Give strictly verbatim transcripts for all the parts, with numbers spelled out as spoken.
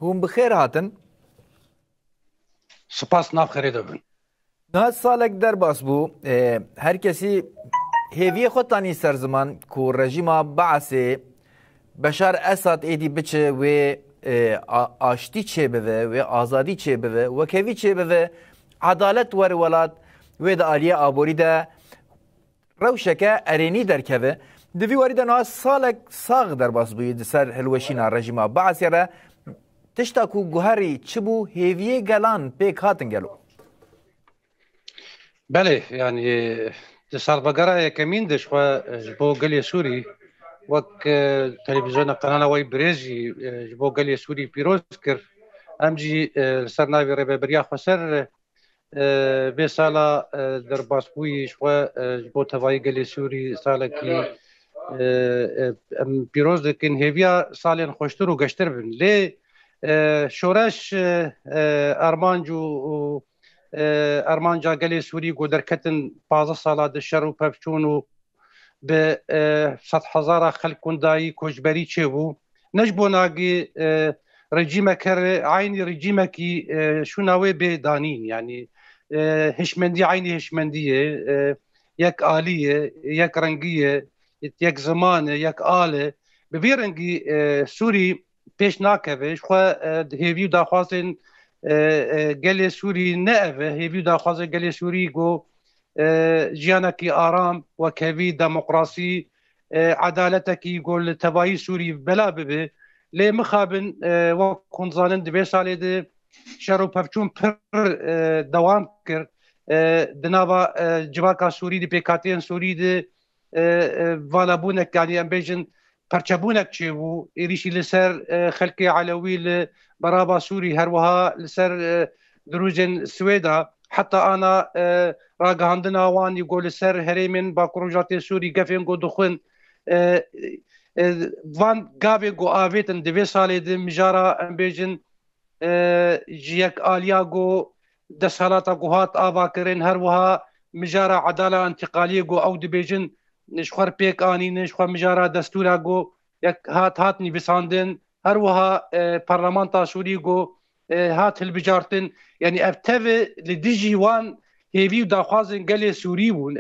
Hûn bi xêr hatin. Spas, nav xêrê de bin. Niha salek derbas bû. E, her kesî hêviyê xwe tanî ser ziman ku rejîma Baasê Beşar Esad êdî biçe wê, e, a-, aştî çêbive, wê azadî çêbive, wekhevî çêbive, edalet were welat, wê di aliyê aborî de rewşeke erênî derkeve. Di vî warî de niha salek sax derbas bûyî di ser hilweşîna rejîma Baasê re. Tişta ku guherî çi bû, hêviyê gelan pêk hatin gelo? Belê, yanî di salvegera yekemîn de ji xwe, ji bo gelê Sûrî, wek, e, televîzyona Qenala Wey Birêz jî, e, ji bo gelê Sûrî pîroz kir. Em jî, e, li ser navê Rêveberiya Xweser, e, vê sala, e, derbasbûyî ji xwe, e, ji bo tevayî gelê Sûrî salekî, e, e, em pîroz dikin. Hêviya salên xweştir û geştir bin. Lê, e, şoreş, e, e, armanc û, û, e, armanca gelê Sûrî ku derketin pazdeh sala di şer û pevçûn û bi, e, sedhezara xelk windayî koçberî çêbû. Ne ji bo nagî, e, rejîmek here, eynî rejîmekî, e, şûna wê bê danîn. Yanî, e, hişmendî eynî hişmendî ye, e, yek alî ye, yek rengî ye, yek ziman e, yek al e. Bi vî rengî, e, Sûrî pêş nakeve. Ji xwe, e, hêvî û daxwazên, e, e, gelê Sûrî ne ev e. Hêvî û daxwazên gelê Sûrî ku, e, jiyanekî aram, wekhevî, demokrasî, e, edaletekî ku li tevayî Sûrî bela bibe. Lê mixabin, e, wek hûn dizanin di vê salê de şer û pevçûn pir, e, dewam kir. E, di nava, e, civaka Sûrî de, pêkhateyên Sûrî de, e, e, valabûnek, yanî em bêjin perçebûnek çêbû. Êrîşî li ser, e, xelkê Elewî li Beraba Sûrî, her wiha li ser, e, dirûzên Swêda, heta ana, e, ragihandina wan yî ku li ser herêmên Bakur Rojatê Sûrî gefên ku dixwin, e, e, van gavên ku avêtin di vê salê de mijara, em bêjin, e, ji yek aliya ku desthilata ku hat avakirin, her wiha mijara edala întîqaliyê ku ew dibêjin, ji xwe pêk anînin, ji xwe mijara destûra ku yek hat, hat nivîsandin, her wiha, e, parlamenta Sûrî ku, e, hat hilbijartin. Yanî ev tevî li dijî wan hêvî û daxwazên gelê Sûrî bûn.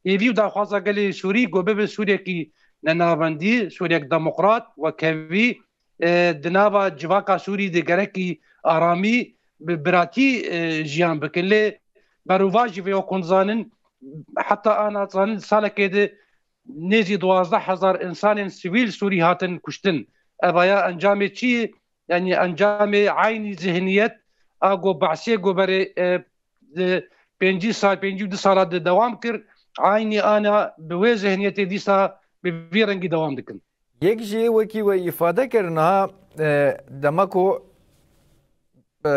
Hêvî û daxwaza gelê Sûrî ku bibe Sûriyekî nenavendî, Sûriyek demokrat, wekhevî, e, di nava civaka Sûrî de gerekî aramî bi biratî, e, jiyan bikin. Lê berovajî vê, wek hûn dizanin, heta ana dizanin salekê de nêzî duwazdeh hezar insanên sivîl Sûrî hatin kuştin. Evaya encamê çi ye? Yanî encamê eynî zihniyet a ku Baasê ku berê, e, di pêncî sal, pêncî û du sala de dewam kir, eynî ana bi wê zihniyetê dîsa bi vî rengî dewam dikin. Yek jî wekî we îfade kir, niha, e, dema ku, e,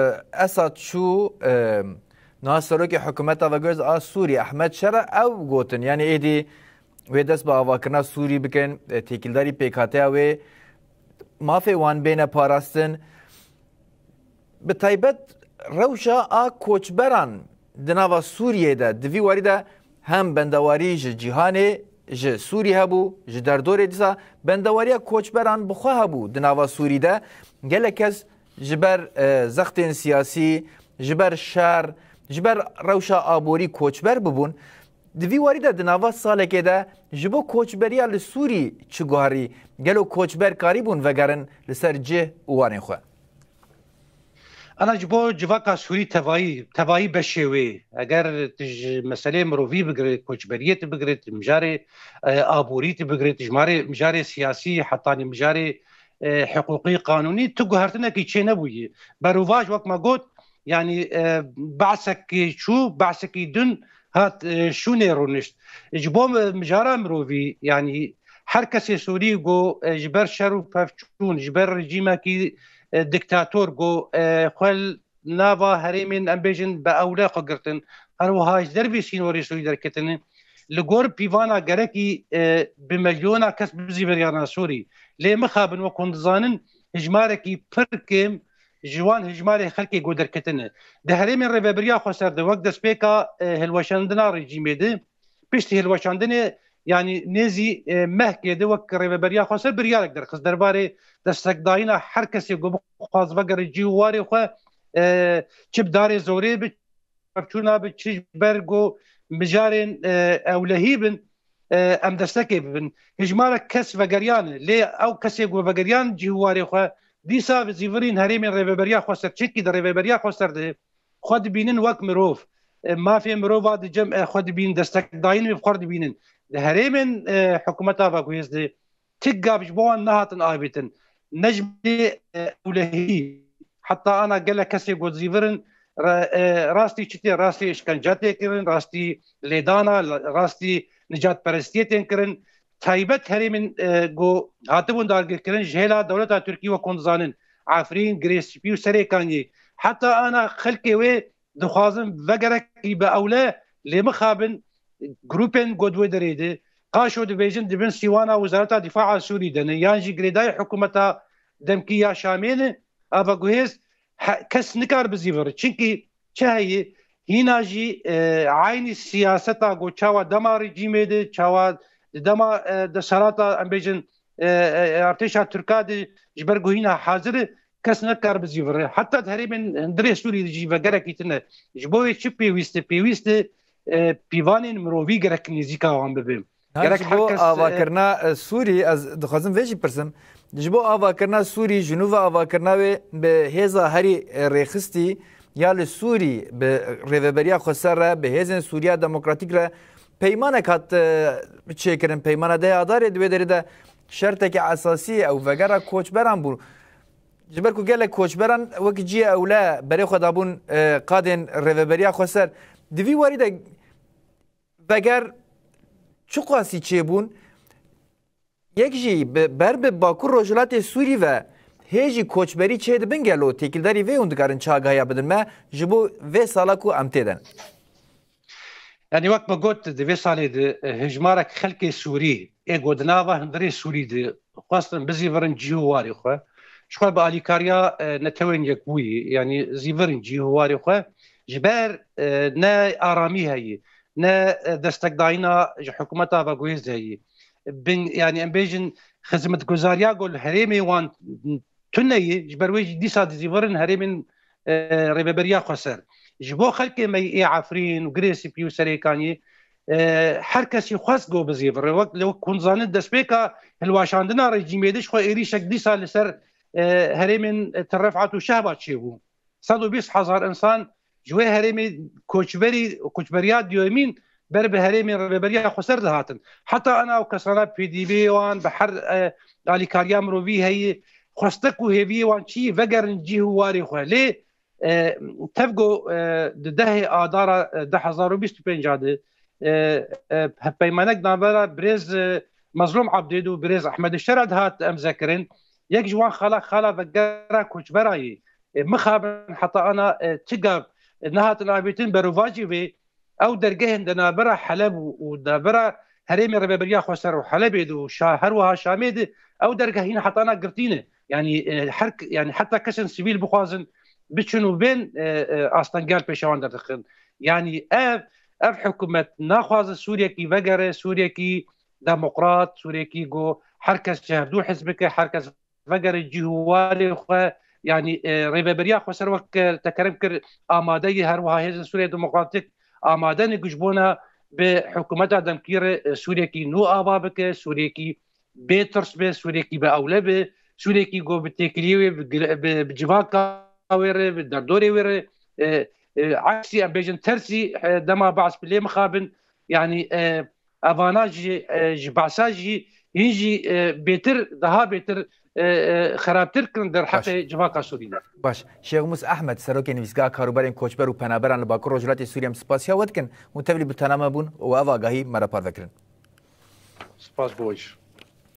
Esad çû, e, niha serokê hikûmeta veguhêz a Sûrî, Ehmed Şera, ew gotin, yanî êdî wê dest bi avakirina Sûrî bikin, e, têkildarî pêkhateya wê, mafê wan bêne parastin. Bi taybet rewşa a koçberan di nava Sûriyê de, di vî warî de hem bendewarî ji cîhanê, ji Sûrî hebû, ji derdorê dîsa bendewariya koçberan bi xwe hebû di nava Sûrî de. Gelek kes ji ber, e, zextên siyasî, ji ber şer, ji ber rewşa aborî koçber bibûn. Di vî warî de di nava salekê de ji bo koçberiya li Sûrî çi guherî? Gelo koçber karîbûn vegerin li ser cih û warên xwe? Ana ji bo civaka Sûrî tevayî, tevayî beşê wê, eger tu ji meselê mirovî bigire, koçberiyê tu bigire, tu mijarê, e, aborî tu bigire, tu ji marê, mijarê siyasî, hetanî mijarê, e, hiqûqî, qanûnî, tu guhertinekî çê nebûyî. Berovaj, wek me got, yanî, e, behsekî çû, behsekî din hat, e, şûnê rûnişt. Ji bo mi-, mijara mirovî, yanî her kesê Sûrî ku, e, ji ber şer û pevçûn, ji ber rejîmekî, e, diktator ku, e, xwe nava herêmên, em bêjin, bi ewle xwe girtin, her wiha ji dervê sînorê Sûrî derketine, li gor pîvana gerekî, e, bi milyona kes bizîviriyana Sûrî. Lê mixabin, wek hûn dizanin, hijmarekî pir kêm ji wan hijmarê xelkê ku derketine. Di herêmên Rêveberiya Xweser de wek destpêka, e, hilweşandina rejîmê de, piştî hilweşandinê yanî nêzî e, mehkê de wek Rêveberiya Xweser biryarek derxist derbarê destekdayîna her kesê ku bixwaz vegere cî û warê xwe, e, çi bi darê zorê bi, çi bi çûna bi, çi ji ber ku mijarên e, ewlehî bin, e, em destekê bibin. Hijmarek kes vegeriyane, lê ew kesê ku vegeriyan cî û warê xwe, dîsa bi zîvirîn herêmên Rêveberiya Xweser, çimkî di Rêveberiya Xweser de xwe dibînin wek mirov. E, mafê mirova di cem e, xwe dibînin, destekdayîn bi xwe dibînin. Di herêmên e, hikûmeta veguhêz de ti gav ji bo wan nehatin avêtin. Ne ji bilî e, ewlehî, heta ana gelek kesê ku zîvir in, re, e, rastî çi tê, rastî îşkence tê kirin, rastî lêdana, rastî nijadperestiyê tên kirin. Taybet herêmên e, ku hatibûn dagirkirin ji hêla dewleta Tirkî wek hûn dizanin, Efrîn, Girê Spî û Serêkaniyê. Heta ana xelkê wê dixwazin vegerekî bi ewle lê mixabin grûpên ku di wê derê de qaşo dibêjin di bin sîwana Wezareta Dîfaa Sûrî de ne yan jî girêdayî hikûmeta demkî ya Şamê ne, a veguhêz he, kes nikar bizîvire. Çimkî çi heye? Hîna jî e, eynî siyaseta ku çawa dema rejîmê de, çawa di dema e, desthilata, em bêjin, e, e, artêşa Tirka de ji ber ku hîna hazir e, kes nikar bizîvire. Heta di herêmên hundirê Sûrî de jî vegerekî tune. Ji bo wê çi pêwîst e? Pêwîst e e, pîvanên mirovî gerek nêzîka wan bibe. Her Gerek ji her bo kes, e, avakirina, e, Sûrî, ez dixwazim vê jî pirsim. Ji bo avakirina Sûrî, ji nû ve avakirina wê bi hêza herî, e, rêxistî ya li Sûrî bi Rêveberiya Xweser re, bi Hêzên Sûriya Demokratîk re peymanek hat, e, çêkirin. Peymana deh Adarê di wê derê de şerteke esasî ew vegera koçberan bû. Ji ber ku gelek koçberan wek cihê ewle berê xwe dabûn, e, qadên Rêveberiya Xweser. Di vî warî de veger çiqasî çêbûn? Yek jî bi, ber bi Bakur Rojhilatê Sûrî ve hê jî koçberî çêdibin gelo? Têkildarî vê hûn dikarin çi agahiya bidin me ji bo vê sala ku em tê de ne? Yanî wek me got, di vê salê de, e, hejmarek xelkê Sûrî ê ku di nava hundirê Sûrî de xwestin bizîvirin cî û warê xwe, ji xwe bi alîkariya, e, Netewên Yekbûyî, yanî zîvirin cî û warê xwe, ji ber, e, ne aramî heye, ne, e, destekdayîna ji hikûmeta veguhêz heye. Bin, yanî em bêjin xizmetguzariya ku li herêmê wan tune ye, ji ber wê jî dîsa dizîvirin herêmên, e, Rêveberiya Xweser. Ji bo xelkê me yê Efrîn û Girê Spî û Serêkaniyê, e, her kesî xwest ku bizîvire. Wek, wek hûn dizanin, destpêka hilweşandina rejîmê de ji xwe êrîşek dîsa li ser, e, herêmên Til Refat û Şehba çêbû. Sed û bîst hezar însan ji wê herêmê koçberî, koçberiya duyemîn ber bi herêmên Rêveberiya Xweser dihatin. Heta ana ew kesana pêdîvê wan bi her, e, alîkariya mirovî heye, xwestek û hêviyê wan çi ye, vegerin cî û warê xwe. Lê, e, tev ku, e, di dehê Adara, e, du hezar û bîst û pênc de, e, e, hevpeymanek navbera birêz, e, Mezlûm Ebdî û birêz Ehmed Şera dihat emzekirin. Yek ji wan xala, xala vegera koçbera ye. E, mixabin heta ana, e, çi gav, e, nehatin avêtin berovajî vê, ew dergehên di navbera Heleb û, û navbera herêmê Rêveberiya Xweser û Helebê de û Şa-, her wiha Şamê de ew dergeh hîn heta ana girtî ne. Yanî, e, her k-, yanî heta kesên sivîl bixwazin biçin û bên, e, e, astengel pêşe wan derdixin. Yanî ev, ev hikûmet naxwaze Sûriyekî vegere, Sûriyekî demokrat, Sûriyekî ku her kes ji hevdû hizb bike, her kes vegere cî û warê xwe, yanî, e, Rêveberiya Xweser wek, e, te kerem kir, amade ye, her wiha Hêzên Sûriya Demokratîk amade ne ku ji bona bi hikûmeta demkî re, e, Sûriyekî nû ava bike, Sûriyekî bê tirs be, Sûriyekî bi ewle be, Sûriyekî ku bi têkiliyê wê, bi gil-, bi, bi civaka wê re, bi derdorê wê re, e, e, eksî, em bêjin tersî, e, dema Beas bi lê mixabin, yanî, e, evana jî, e, ji behsa jî, hîn jî, e, bêtir, daha bêtir, e, e, xerabtir kirin derheqê civaka Sûrî de. Baş. Şêxmûs Ehmed, Serokê Nivîsgeha Karûbarên Koçber û Penaberan li Bakur Rojhilatê Sûriyê, em spasiya we dikin. Hûn tevlî bi tename bûn û ev agahî me re parve kirin. Spas bo we jî.